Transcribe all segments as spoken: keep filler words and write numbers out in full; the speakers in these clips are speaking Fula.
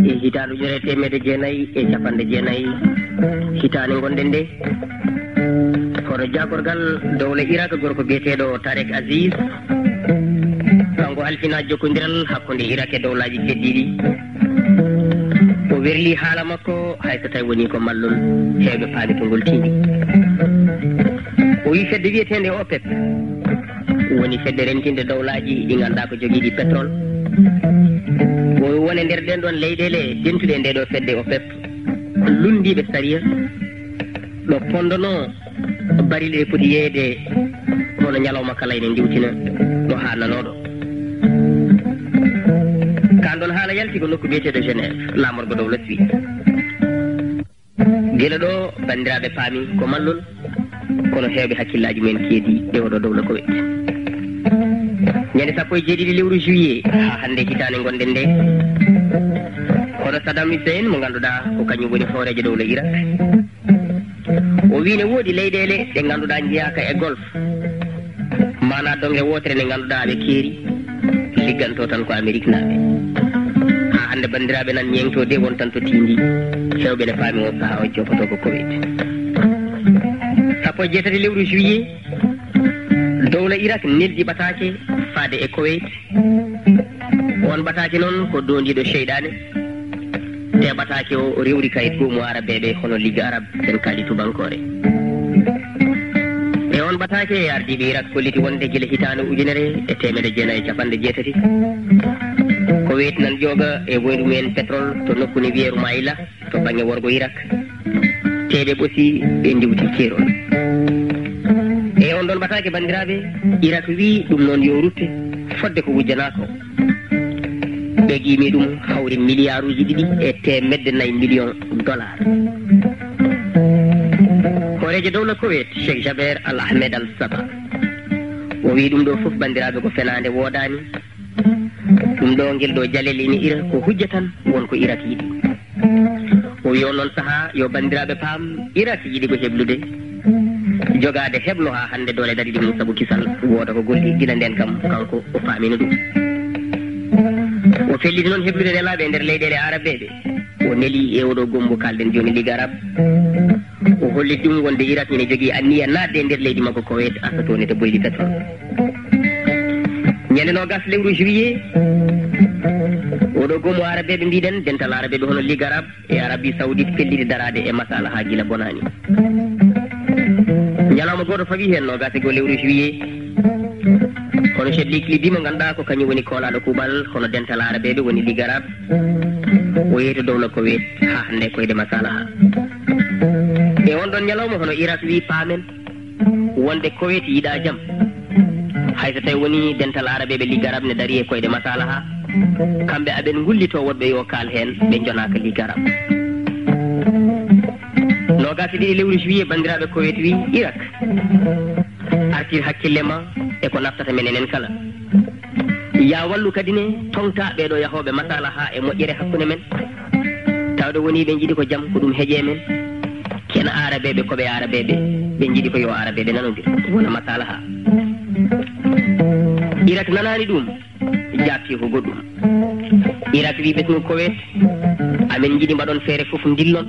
E hitaande ujunere e teemedde jeenayi e cappanɗe jeenayi, hitaande ngonɗen nde, hono jaagorgal dowla Irak, gorko biyeteeɗo Tarek Aziz, kanko halfinaa jokkondiral hakkunde Irak e dowlaaji keddiiɗi. O werlii haala makko, hay so tawii wonii ko mallol, heewɓe paami ko ngol tiiɗi. O wii fedde wiyeteende OPEP woni fedde rentinde dowlaaji ɗi ngannduɗaa ko jogiiɗi pétrole. O woni e nder ɗeen ɗoon leyɗeele dentuɗe e ndee ɗoo fedde OPEP, lunndiiɓe sariya, ɗo ponndonoo bariiɗe ɗe poti yeeyde hono ñalawma kala ene ndiwtina ɗo haananoo ɗo. Kaan ɗoon haala yalti ko nokku biyeteeɗo Genève, laamorgo dowla Suisse. Gila ɗo, banndiraaɓe paami ko mallol, kono heewɓe hakkillaaji mumen keedi e oɗo dowla Koweït. Ñande sappo e jeeɗiɗi lewru juillet, haa hannde hitaande ngonɗen nde, hono Saddam Hussein, mo ngannduɗaa ko kañum woni hooreejo dowla Irak, o wii ne woodi leyɗeele ɗe ngannduɗaa njeyaaka e Golfe, maanaa donnge wootere nde ngannduɗaa ɓe keeri, liggantoo tan ko Ameriknaaɓe. Haa hannde banndiraaɓe nan ñeeŋtoo de won tan to tiindi, heewɓe ne paami on sahaa o joopoto ko Koweït. Sappo e jeetati lewru juillet, dowla Irak neldi ɓataake faade e Koweït. On ɓataake noon ko doondiiɗo seyɗaane, te ɓataake o rewri kayit goomu arabeeɓe hono Ligue Arabe, en kaali tubankoore. E on ɓataake, ardiiɓe Irak kolliti wonde gila hitaande ujunere e teemedde jeenayi e cappanɗe jeetati, Koweït nan ƴooga e woyru mumen pétrole to nokku ne wiyee Rumaila, to bannge worgo Irak. Te ɓe ɓosi, ɓe ndiwti keerol. E on ɗon ɓataake, banndiraaɓe, Irak wii ɗum noon yo rutte fodde ko wujjanaa ko. Ɓe qiimi ɗum hawri miliyaaruuji ɗiɗi e teemedde nayi miliyoŋ dollar. Hooreejo dowla Koweït, Sheikh Jaber Al Ahmed Al Sabah, o wii ɗum ɗo fof, banndiraaɓe, ko fenaande, woodaani. Ɗum ɗo, ngel ɗo jalel ina ira ko hujja tan, won ko Irak yiɗi. O wii on ɗon sahaa, yo banndiraaɓe paam, Irak yiɗi ko heblude, jogaade heblo haa hannde doole dariiɗe mum sabu kisal, wooda ko golli. Gila ndeen kam, kanko o faamino ɗum. O felliti noon heblude nelaaɓe e nder leyɗeele arabeeɓe. O neli e oɗo gombo kaalɗen jooni, Ligue Arabe. O holli ɗum wonde Irak ina jogii anniya naatde e nder leydi makko Koweït, asa toon ete boyli pétrole. Ñande noogas lewru juillet, oɗo goomu arabeeɓe, mbiɗen dental arabeeɓe hono Ligue Arabe e Arabie Saoudite pelliti daraade e masalaha gila bonaani. Ñalawma gooto fawi heen, noogas e goo lewru juillet, hono Chebli Kilibi mo ngannduɗaa ko kañum woni koolaaɗo kuuɓal hono dental arabeeɓe woni Ligue Arabe, o yehi to dowla Koweït haa hannde koyɗe masalaha. E on ɗon ñalawma hono Irak wii paamen wonde Koweït yiɗaa jam. Hay so tawi woni dental arabeeɓe Ligue Arabe ne darii e koyɗe masalaha, kamɓe aɓen ngullitoo woɗɓe yo kaal heen, ɓe njonaaka Ligue Arabe. Noogas e ɗiɗi lewru juillet, banndiraaɓe, Koweït wii Irak, artir hakkille ma e ko naftata men enen kala. Yaa wallu kadi ne toŋta ɓeeɗo yahooɓe masalaha e moƴƴere hakkunde men. Tawde woni ɓe njiɗi ko jam, ko ɗum heƴe men. Kena arabeeɓe, ko ɓe arabeeɓe, ɓe njiɗi ko yo arabeeɓe nanondir, wona masalaha. Irak nanaani ɗum, jaabti ko goɗɗum. Irak wii ɓesngu Koweït, amin njiɗi mbaɗon feere fof ndillon,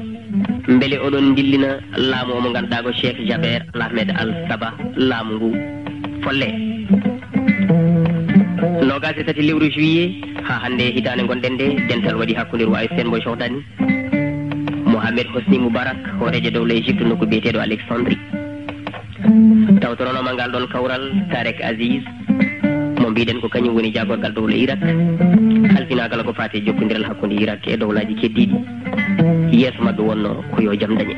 mbele oɗon ndillina laamu o mo ngannduɗaa ko Cheikh Jaber Al Ahmed Al Sabah, laamu ngu folle. Noogas e tati lewru juillet, haa hannde hitaande ngonɗen nde, dental waɗi hakkunde Roi Hussein mo Jordani, Mohamed Hosni Moubarak, hooreejo dowla Égypte, nokku biyeteeɗo Alexandrie. Tawtoranoomo ngal ɗon kawral Tarek Aziz, mo mbiɗen ko kañum woni jaagorgal dowla Irak, halfinaa kala ko faati e jokkondiral hakkunde Irak e dowlaaji keddiiɗi. Yeeso maɓɓe wonno ko yo jam dañe.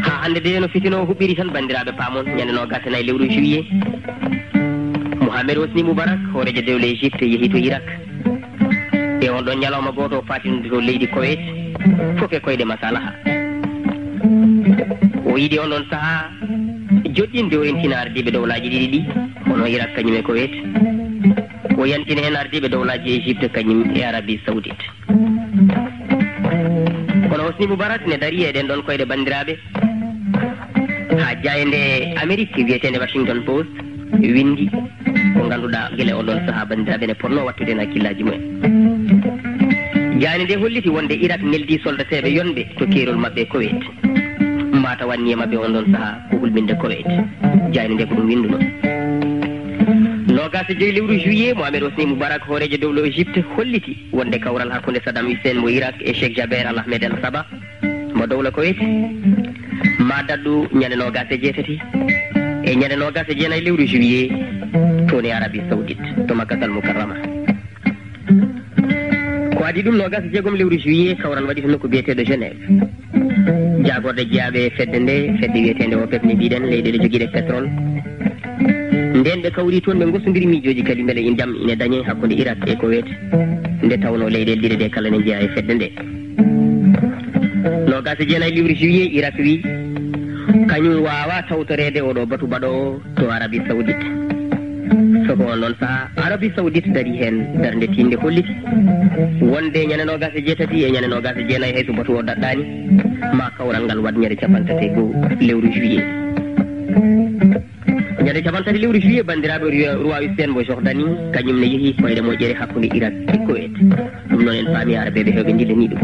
Haa hannde de, no fitina o huɓɓiri tan, banndiraaɓe, paamon, ñande noogas e nayi lewru juillet, Mohamed Hosni Moubarak, hooreejo dowla Égypte, yehi to Irak. E on ɗon ñalawma gooto, o faatino to leydi Koweït, fof e koyɗe masalaha. O yiɗi on ɗon sahaa joɗɗinde, o yantina ardiiɓe dowlaaji ɗiɗi ɗi, hono Irak kañum e Koweït. O yantina heen ardiiɓe dowlaaji Égypte kañum e Arabie Saoudite. Kono Hosni Moubarak ne darii e ɗen ɗon koyɗe, banndiraaɓe, haa jaaynde Amerik wiyeteende Washington Post winndi ko ngannduɗaa gila on ɗon sahaa, banndiraaɓe, ne potnoo wattude heen hakkillaaji mumen. Jaaynde nde holliti wonde Irak neldii soldateeɓe yonɓe to keerol maɓɓe Koweet. Mbaata waɗni e maɓɓe on ɗon sahaa ko hulɓinde Koweet. Jaaynde nde ko ɗum winnduno. Noogaas e joy lewru juillet, Mohamed Hosni Moubarak, hooreejo dowla Egypte, holliti wonde kawral hakkunde Saddam Hussein mo Irak e Sheikh Jaber Al Ahmed Al Sabah mo dowla Koweet ma daɗɗu ñande noogaas e jeetati e ñande noogaas e jeenayi lewru juillet toon e Arabie Saoudite to Makkatal Mukarrama. Ko adii ɗum, noogaas e jeegom lewru juillet, kawral waɗi to nokku biyeteeɗo Genève. Jaagorɗe jeyaaɓe e fedde nde, fedde wiyeteende OPEP, ne mbiɗen leyɗeele jogiiɗe pétrole, nden ɓe kawri toon, ɓe ngosondiri miijooji kadi mbele in jam ine dañee hakkunde Irak e Koweet, nde tawnoo leyɗeele ɗiɗe ɗe kala ne njeyaa e fedde nde. Noogaas e jeenayi lewru juillet, Irak wi kañum waawaa tawtoreede oɗo batu baɗoowo to Arabie Saoudite. Soko on ɗon sahaa, Arabie Saoudite darii heen darnde tiiɗnde, holliti wonde ñande noogaas e jeetati e ñande noogaas e jeenayi, hay so batu o daɗɗaani, ma kawral ngal waɗ ñande capanɗe tati e goo lewru juillet. Ñande capanɗe tati lewru juillet, banndiraaɓe, roi, roi Hussein mo Jordanie, kañum ne yehi koyɗe moƴƴere hakkunde Irak e Koweet. Ɗum noon en paami, Arabeeɓe heewɓe ndillanii ɗum.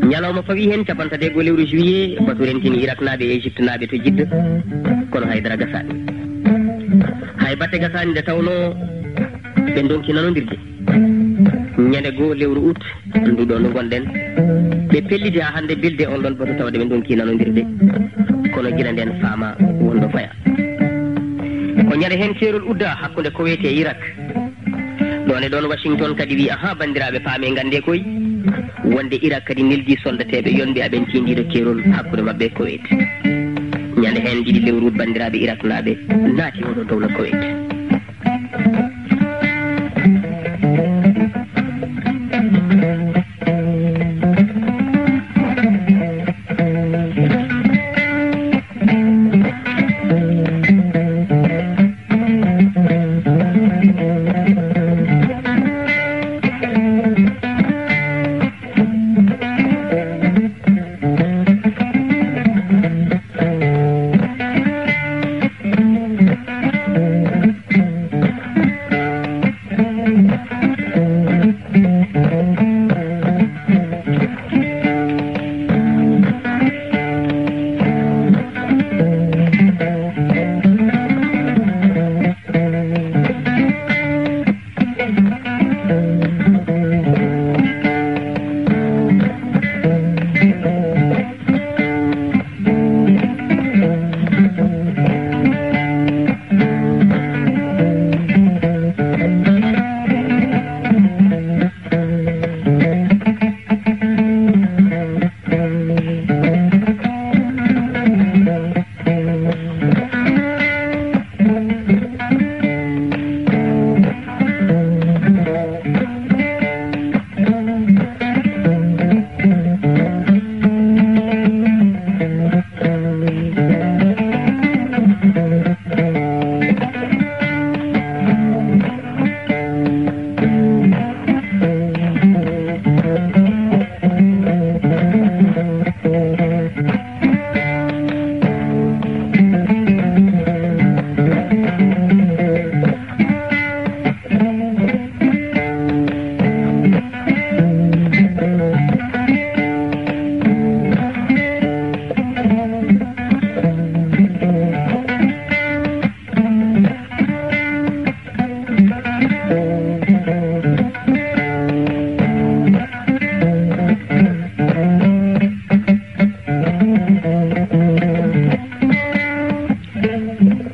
Ñalawma fawii heen, capanɗe tati e goo lewru juillet, batu rentini Iraknaaɓe e Egyptenaaɓe to Jidda, kono hay dara gasaani. Hay batte gasaani, nde tawnoo ɓe ndonki nanondirde. Ñande goo lewru août, ndu ɗo ndu ngonɗen, ɓe pelliti haa hannde bilde on ɗon batu, tawde ɓe ndonki nanondirde, kono gila ndeen faamaa wonde faya. Ko ñande heen keerol uddaa hakkunde Koweet e Irak. Ɗoon e ɗoon, Washington kadi wi, ahaa, banndiraaɓe, paamee, nganndee koy wonde Irak kadi neldii soldateeɓe yonɓe, aɓen tiindii ɗo keerol hakkunde maɓɓe e Koweet. Ñande heen ɗiɗi lewru août, banndiraaɓe, Iraknaaɓe naati oɗo dowla Koweet.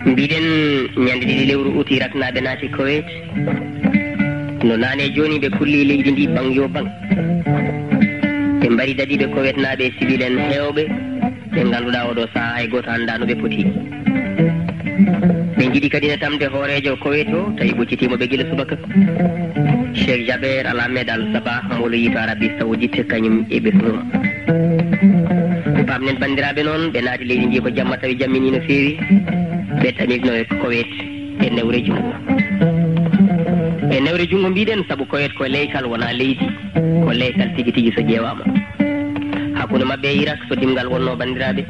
Mbiɗen ñande ɗiɗi lewru août, Iraknaaɓe naati Koweet. No naane jooni, ɓe kulli leydi ndi baŋ yo baŋ. Ɓe mbari dadiiɓe Koweetnaaɓe e sibil en heewɓe ɓe ngannduɗaa oɗo sahaa hay gooto anndaa no ɓe poti. Ɓe njiɗi kadi ne tamde hooreejo Koweet o, tawi ɓoccitiima ɓe gila subaka. Cheikh Jaber Al Ahmed Al Sabah, mo loyii to Arabie Saoudite, kañum e ɓesngu mum. Pamnen banndiraaɓe noon, ɓe naati leydi ndi ko jamma, tawi jammini no feewi. Ɓe tamitno e Koweet e newre junngo. E newre junngo mbiɗen, sabu Koweet ko leykal, wonaa leydi. Ko leykal tigi tigi so ƴeewaama. Hakkunde maɓɓe e Irak, so dimngal wonnoo, banndiraaɓe,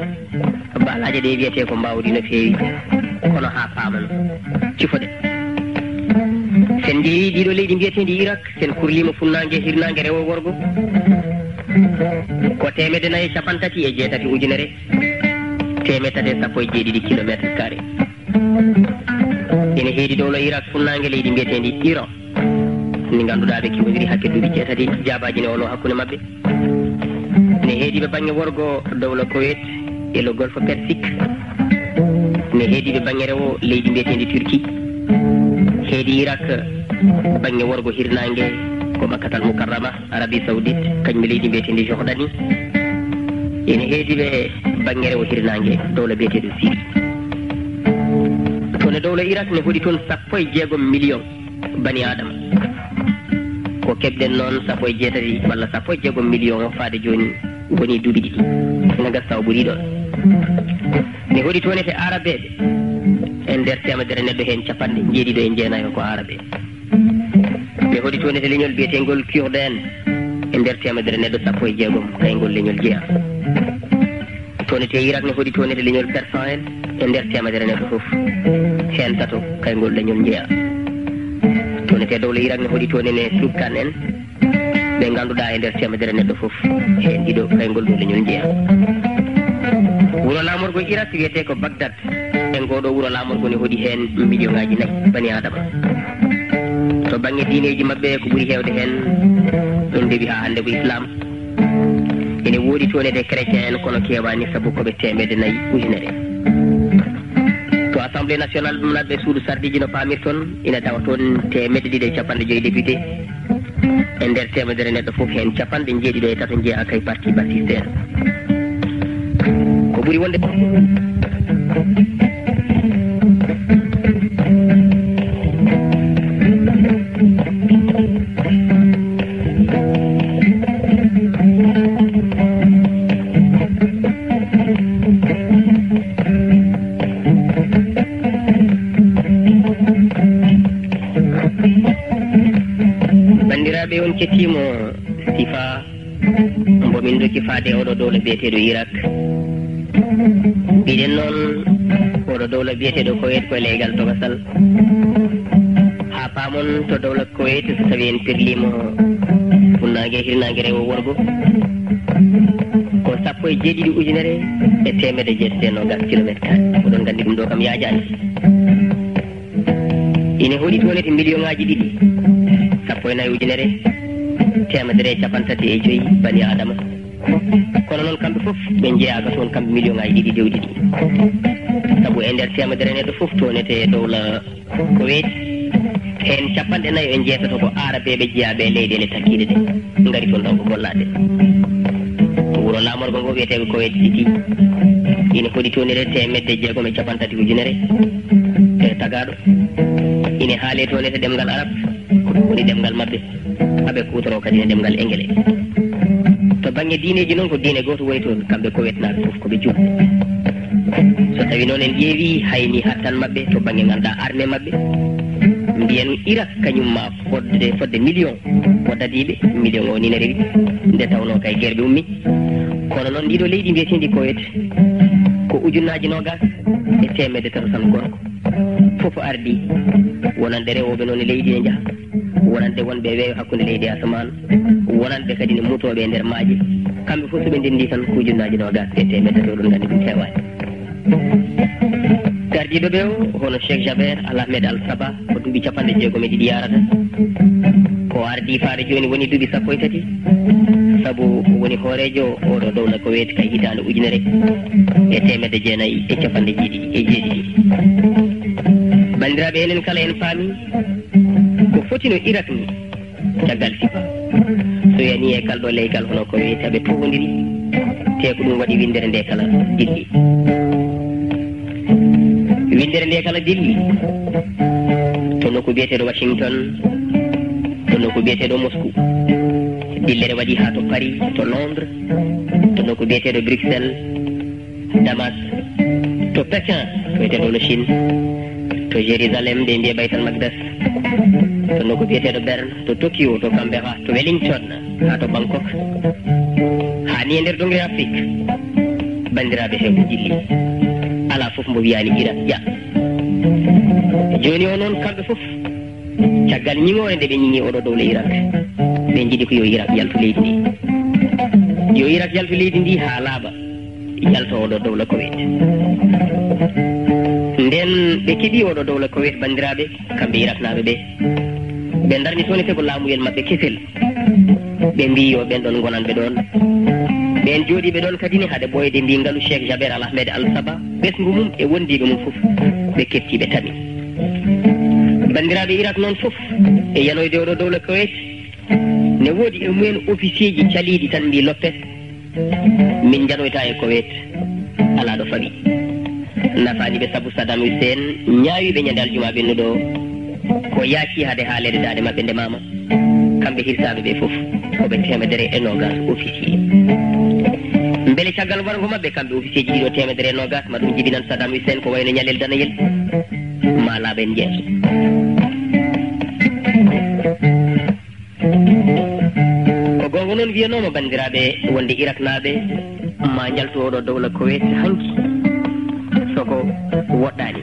baalaaje ɗe wiyetee ko mbaawɗi no feewi, kono haa paamen, cifoɗen. En njeyi ɗiɗo leydi mbiyeteendi Irak, sen kurliima funnaange, hirnaange, rewo, worgo. Ko teemedde nayi e capanɗe tati e jeetati ujunere, teemedde tati e sappo e jeeɗiɗi kilomeetre carré. Ene heedi dowla Irak funnaange leydi mbiyeteendi Iran, ndi ngannduɗaa ɓe kiwondiri hakke duuɓi jeetati, jaabaaji ne ono hakkunde maɓɓe. Ne heedi ɓe baŋŋe worgo dowla Kuwait e le Golfe Persique. Ne heedi ɓe baŋŋe rewo leydi mbiyeteendi Turquie. Heedi Irak baŋŋe worgo hirnaange ko Makkatal Mukarrama, Arabie Saoudite, kañum e leydi mbiyeteendi Jordanie. Ene heedi ɓe baŋŋe rewo hirnaange dowla biyeteeɗo Syrie. Toon e dowla Irak ne hoɗi toon sappo e jeegom million bani Adama. Ko keɓɗen noon sappo e jeetati walla sappo e jeegom million faade jooni woni duuɓi ɗiɗi. Ene gasa tawa ɓurii ɗoon. Ne hoɗi toon e te Arabeeɓe, e nder teemedere neɗɗo heen capanɗe jeeɗiɗo e jeenayo ko Arabe. Ne hoɗi toon e te leñol biyeteengol Kurde en, e nder teemedere neɗɗo sappo e jeegom kayngol leñol jeyaa. Toon e te Irak ne hoɗi toon e te leñol Perse en, e nder teemedere neɗɗo fof heen tato kayngol leñol jeyaa. Toon e te dowla Irak ne hoɗi toon e ne Turkan en, ɓe ngannduɗaa e nder teemedere neɗɗo fof heen ɗiɗo kayngol ɗo leñol jeyaa. Wuro laamorgo Irak wiyetee ko Bagdad. E ngoo ɗoo wuro laamorgo ne hoɗi heen miliyoŋaaji nayi bani Adama. To baŋŋe diineeji maɓɓe, ko ɓuri heewde heen, ɗum ndewi haa hannde ko Islaam. Ene woodi toon e te chrétien en, kono keewaani, sabu ko ɓe teemedde nayi ujunere. To Assemblée nationale ɗum naatɓe suudu sarɗiiji no paamirton, ina tawa toon teemedde ɗiɗi e capanɗe joyi député. E nder teemedere neɗɗo fof heen capanɗe jeeɗiɗo e tato jeyaa kay parti bassiste en. Ko ɓuri wonde Banndiraaɓe, on kettiima sifa mbo min ndoki faade e oɗo dowla biyeteeɗo Irak. Mbiɗen noon oɗo dowla biyeteeɗo Kuwait ko e leygal tokosal. Haa paamon to dowla Kuwait, so tawi en pirliima funnaange, hirnaange, rewo, worgo, ko sappo e jeeɗiɗi ujunere e teemedde jeetati e noogaas kilomeetre carré. Oɗon nganndi ɗum ɗo kam yaajaani. Ine hoɗi toon e te miliyoŋaaji ɗiɗi, sappo e nayi ujunere, teemedere e capanɗe tati e joyi bani Adama. Kono noon kamɓe fof ɓe njeyaaka toon kamɓe miliyoŋaaji ɗiɗi dewɗi ɗi. Sabu e nder teemedere neɗɗo fof toon e te dowla Kuwait, heen capanɗe nayi e jeetato ko Arabeeɓe jeyaaɓe e leyɗeele takkiiɗe ɗe ngari toon ɗo ko gollaade. Ko wuro laamorgo ngo wiyetee ko Kuwait City. Ine hoɗi toon e te teemedde jeegom e capanɗe tati ujunere e tagaaɗo. Ine haalee toon e te ɗemngal Arab, ko ɗum woni ɗemngal maɓɓe. Aɓe kuutoroo kadi e ɗemngal Engele. To baŋŋe diineeji noon, ko diine gooto woni toon, kamɓe Kuwetnaaɓe fof ko ɓe juulɓe. So tawii noon en ƴeewii, hay ni hattan maɓɓe to baŋŋe ngannduɗaa armée maɓɓe, mbiyen Irak kañum ma fodde, fodde million ko dadiiɓe, million o ni ne rewi, nde tawnoo kay guerre ɓe ummi. Kono noon ndiɗo leydi mbiyeteendi Kuwait, ko ujunnaaji noogaas e teemedde tato tan gorko. Fof ardii, wonande rewooɓe noon e leydi ne njaha, wonande wonɓe e weeyo hakkunde leydi e asamaan, wonande kadi ne mutooɓe e nder maaje. Kamɓe fof so ɓe ndenndii tan ko ujunnaaji noogaas e teemedde tato, oɗon nganndi ɗum heewaani. Gardiiɗo ɓe o, hono Cheikh Jaber Al Ahmed Al Sabah, ko duuɓi capanɗe jeegom e ɗiɗi yaarata. Ko ardii faade jooni woni duuɓi sappo e tati, sabu o woni hooreejo oɗo dowla Kuwait kay hitaande ujunere e teemedde jeenayi e capanɗe jeeɗiɗi e jeeɗiɗi. Banndiraaɓe, enen kala en paami ko foti no Irak ni, caggal sifa. So yani e kalɗo leygal hono Kuwait, aɓe tuwondiri, te ko ɗum waɗi winndere nde kala dilli. Winndere nde kala dilli to nokku biyeteeɗo Washington, to nokku biyeteeɗo Moscou. Dillere waɗi haa to Paris, to Londres, to nokku biyeteeɗo Bruxelles, Damas, to Pékin, to wiyeteeɗo no Chine, to Jérusalem, ɓe mbiya Baytal Makdas, to nokku biyeteeɗo Berne, to Tokyo, to Canberra, to Wellington, haa to Bangkok, haa ni e nder dongre Afrique. Banndiraaɓe, heewɓe dilli. Alaa fof mbo wiyaani Irak ƴa. Jooni o noon, kamɓe fof Caggal ñiŋoore nde ɓe ñiŋi oɗo dowla Irak, ɓe njiɗi ko yo Irak yaltu leydi ndi. Yo Irak yaltu leydi ndi haa laaɓa, yalta oɗo dowla Kowet. Nden ɓe keɓi oɗo dowla Kowet, banndiraaɓe, kamɓe Iraknaaɓe ɓe. Ɓe ndarni toon e tego laamuyel maɓɓe kesel. Ɓe mbii yo ɓen ɗon ngonanɓe ɗon. Ɓeen jooɗiiɓe ɗon kadi ne hade ɓooyde mbii ngalu Cheikh Jaber Al Ahmed Al Saba, ɓesngu mum e wondiiɓe mum fof, ɓe kefti ɓe tami. Banndiraaɓe Irak noon fof e yanoyde oɗo dowla Kowet, ne woodi e mumen ofisieeji caliiɗi tan mbii loppet, min njanoyta e Kowet, alaa ɗo fawi. Nafaani ɓe sabu Saddam Hussein ñaawi ɓe ñande aljuma ɓennuɗo ko yaaci hade haaleede daande maɓɓe ndemaama. Kamɓe hirsaaɓe ɓe fof ko ɓe teemedere e noogas ofisiye. Mbele caggal warngo maɓɓe kamɓe ofisiyeeji ɗiɗo teemedere e noogas ma ɗum jibinan Saddam Hussein ko wayno ñalel danayel? Ma laaɓen yeeso. Ko goonga noon wiyanooma banndiraaɓe wonde Iraknaaɓe ma njaltu oɗo dowla Kowet hanki soko woɗɗaani.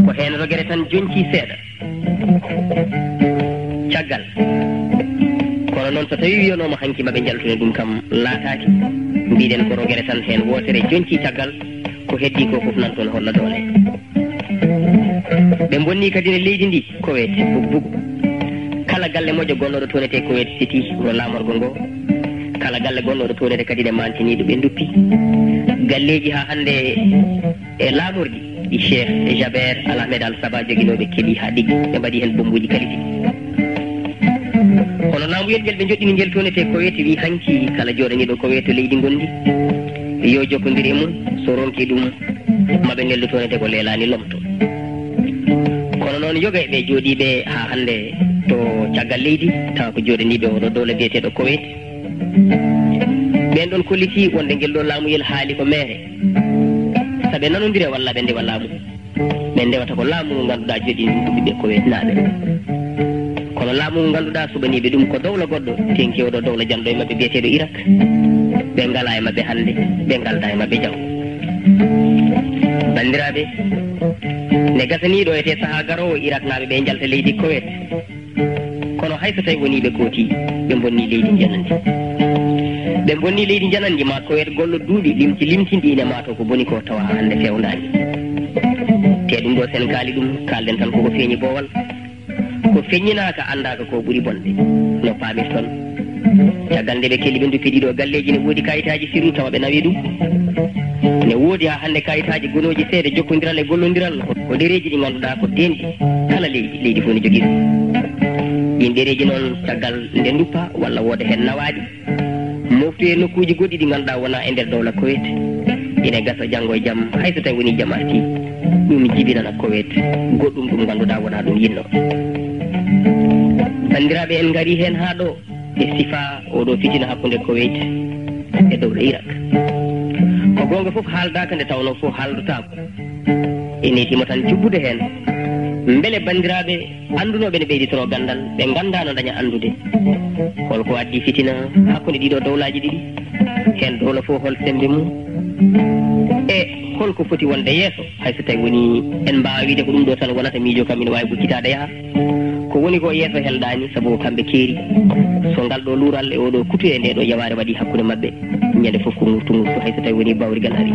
Ko heen rogere tan jonci seeɗa. Caggal. Kono noon so tawii wiyanooma hanki ma ɓe njaltune ɗum kam laataaki. Mbiɗen ko rogere tan heen wootere jonci caggal. Ko heddii ko fof nan toon holla doole. Ɓe mbonni kadi ne leydi ndi Kowet bugu bugu. Kala galle moƴƴo gonnooɗo toon etee Kowet City wuro laamorgo ngo. Kala galle gonnooɗo toon etee kadi ne maantiniiɗo ɓe nduppi. Galleeji haa hannde e laamorɗi ɗi Cheikh Jaber Al Ahmed Al Saba joginooɓe keɓi haa ɗiggi. Ɓe mbaɗi heen bommbuuji kalisi. Kono laamuyel ngel ɓe njoɗɗini ngel toon etee Kowet wi hanki kala jooɗaniiɗo Kowet to leydi ngondi yo jokkondir e mum, so ronki ɗum maɓe neldu toon etee ko leelaani lomto. Kono noon yoga e ɓe jooɗiiɓe haa hannde to caggal leydi tawa ko jooɗaniiɓe oɗo dowla biyeteeɗo Kowet. Ɓeen ɗon kolliti wonde ngel ɗo laamuyel haali ko meere. Saɓe nanondire walla ɓe ndewa laamu. Ɓe ndewata ko laamu ngu ngannduɗaa joɗɗini ɗum ko ɓiɓɓe Kowetnaaɓe. Kono laamu ngu ngannduɗaa suɓaniiɓe ɗum ko dowla goɗɗo, teŋki oɗo dowla janɗo e maɓɓe biyeteeɗo Irak. Ɓe ngalaa e maɓɓe hannde, ɓe ngaldaa e maɓɓe janngo. Banndiraaɓe, ne gasanii ɗo etee sahaa garoowo Iraknaaɓe ɓe njalta leydi Kowet. Kono hay so tawi wonii ɓe kooti, ɓe mbonni leydi njanandi. Ɓe mbonni leydi njanandi ma Kowet gollo duuɓi limti limtinɗi ine maato ko boni ko tawa hannde fewndaani. Te ɗum ɗo sen kaali ɗum, kaalden tan koko feeñi boowal. Ko feññinaaka anndaaka ko ɓuri bonde. No paamirton. Caggal nde ɓe kelli ɓe nduppi ɗiɗo galleeji ne woodi kayitaaji sirru tawa ɓe nawi ɗum. Ne woodi haa hannde kayitaaji gonooji seede jokkondiral e gollondiral ko ɗereeji ɗi ngannduɗaa ko denɗi kala leydi, leydi fof ne jogii ɗum. Ɗin ɗereeji noon caggal nde nduppa walla wooda heen nawaaɗi. Moftu e nokkuuji goɗɗi ɗi ngannduɗaa wonaa e nder dowla Kowet. Ine gasa janngo e jam hay so tawi wonii jam artii. Ɗum jibinana Kowet goɗɗum ɗum ngannduɗaa wonaa ɗum yinno. Banndiraaɓe en ngarii heen haa ɗo e sifa oɗo fitina hakkunde Kowet e dowla Irak. Ko goonga fof haaldaaka nde tawnoo fof haaldotaako. Ene timo tan jubbude heen. Mbele banndiraaɓe anndunooɓe ne ɓeyditoro ganndal ɓe nganndaa no ndaña anndude holko addi fitina hakkunde ɗiɗo dowlaaji ɗiɗi? Heen dowla fof hol semmbe mum? E holko foti wonde yeeso? Hay so tawi woni en mbaawa wiide ko ɗum ɗo tan wonata miijo kam ina waawi ɓuccitaade yaha. Ko woni ko yeeso helɗaani sabu ko kamɓe keeri. So ngal ɗo luural e oɗo kutu e nde ɗo yawaare waɗi hakkunde maɓɓe, ñande fof ko ngurtu ngurtu hay so tawi woni bawrigal ari.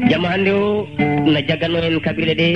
Jamma hannde o na jaggano en kaɓirɗe ɗe.